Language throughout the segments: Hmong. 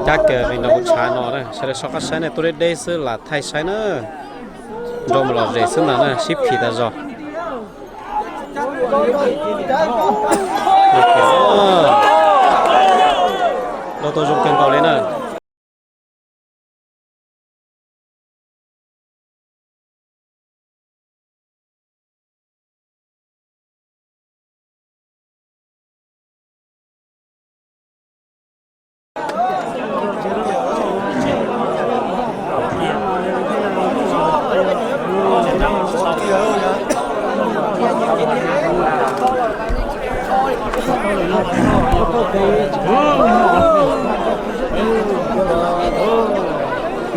Cab kiag li nrog kuv tshav no na, sawv daws soj qab saib na, tuaj deb deb xwb lam thaij saib na. Nrau mus lom zem xwb ntag na, sib phim tas zog. Nrau tau zoo kawg nkaus li na.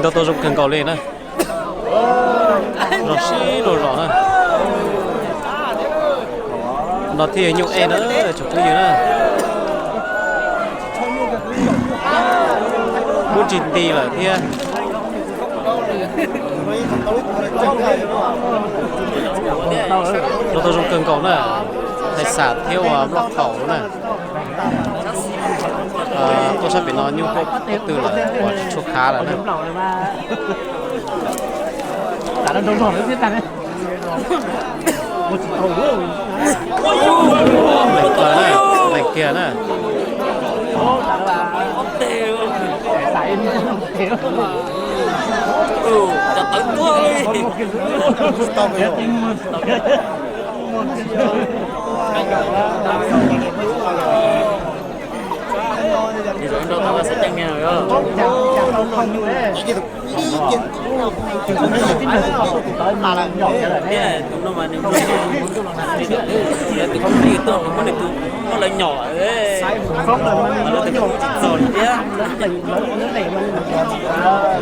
Nrau tau zoo kawg nkaus li na. Zog sib luag zos na. No thiaj yog nyuj ej na tsoom phooj ywg na. Muab tsis nti lawm thiab. Nrau tau zoo kawg nkaus na. Thaj xam thiab uas nplooj qaum na. Tuaj sab pem no nyuj huaj pob tw lawm uas tsis tshua khav lawm na. Lees plaws na, lees kiag na.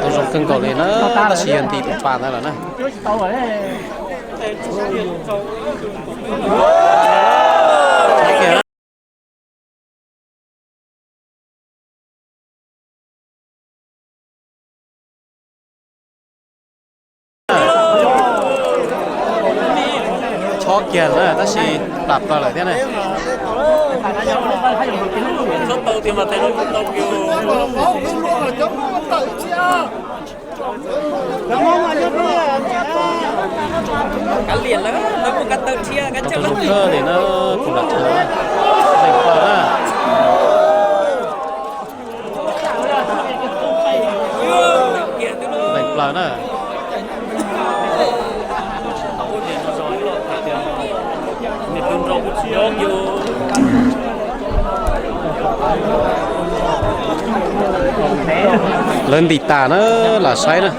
Tau zoo kawg nkaus li na, tab sis yog nti tus pas ntawd lawm na. Chob kiag na tab sis plam plaws lawm thiab na. Tau zoo kawg li na, kuv lam thav na. Lees plaws na. Lees plaws na. Lawv ntim tas na, lam saib na.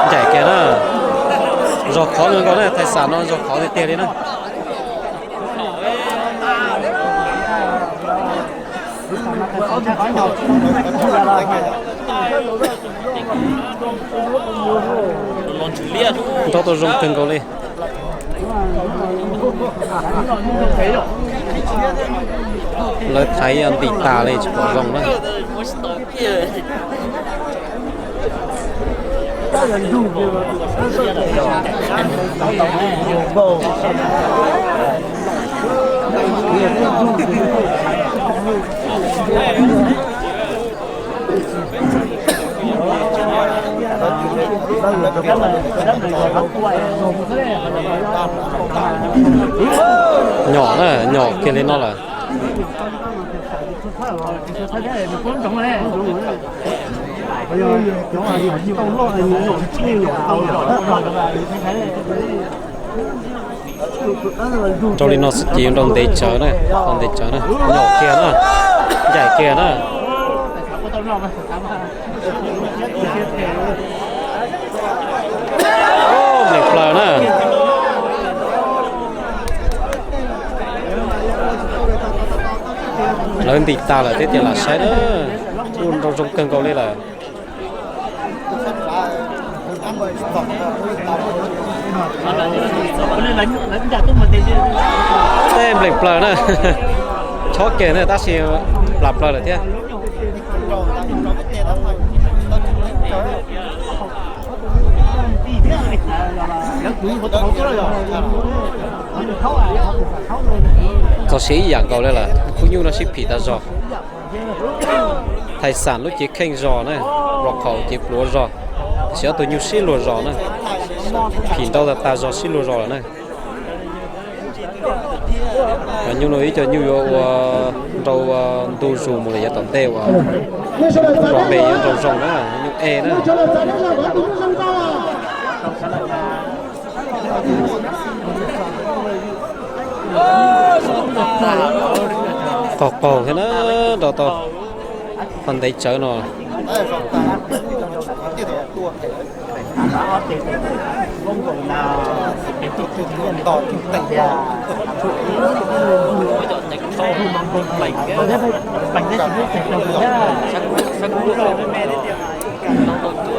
Ncaim kiag na, zog khov nkaus na, thaj xam no zog khov tiag tiag li na. Nrau tau zoo kawg nkaus li. Lawv thaiv ntim tas li tsis pom zoo na. Nyom na, nyom kiag li no lawm. Rau li no xwb ces yuav nrau ntev tsawv na, nrau ntev tsawv na, ncaim kiag na. Nplaim plaws na. Lawv ntim tas lawm thiab tias lam saib na. Ua nrau zoo kawg nkaus li lawm. Tej nplaim plaws na. Chob kiag na tab sis plam plaws lawm thiab. Txog siav ib yam nkaus li lawm, khub nyuj no sib phim tas zog. Thais Xam lub cev kheej zog na, Los Khaum cev pluav zog, tab sis ob tug nyuj sib luag zos na, phim nrau tas tas zog sib luag zos lawm na. Cov nyuj no ib co nyuj yuav ua nrau ntu zus mus lawm yav tom ntej uas nrau me yuav nrau zoo na, nyuj e na. Qaug qaug thiab na, nrau tau qhov ntev tsawv no.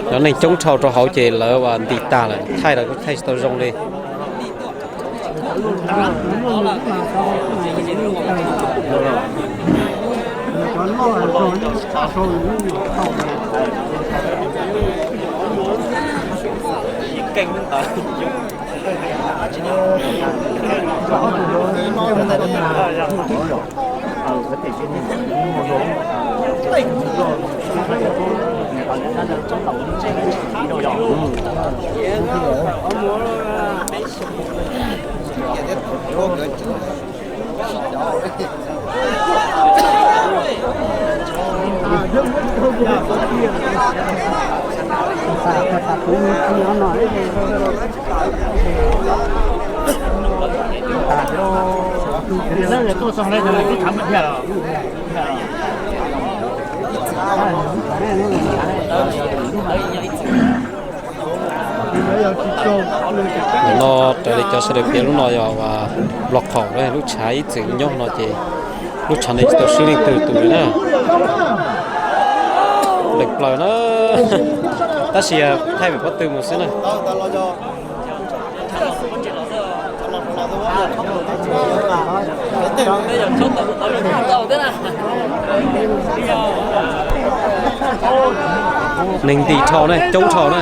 Cov neeg coob dhau rau hauv ces lawv ntim tag lawm, thaij los kuj thaij tsis tau zoo li. Nim no raws li cov sawv daws piav lub no yog Nplos Qhaum lub tshav ib txwm nyob no ces lub tshav no tsis tau swb leej twg tus li na. Leej plaws na, tab sis thaij pem pob tw mus xwb na. Neeg ntim dhau na, coob dhau na.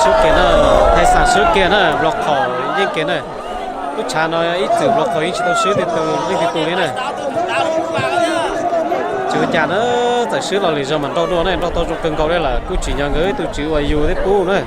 Swb kiag na, Thais Xam swb kiag na, Nplos Qhaum yeej kiag na. Lub tshav no ib txwm Nplos Qhaum yeej tsis tau swb leej twg tus li na. Tsis ua cas na, txawm swb los lwm zaug mas nrauj dua na, nrauj tau zoo kawg nkaus li lawm, kuj tsim nyog nkawd ib tug tswv uas yug thiab pub na.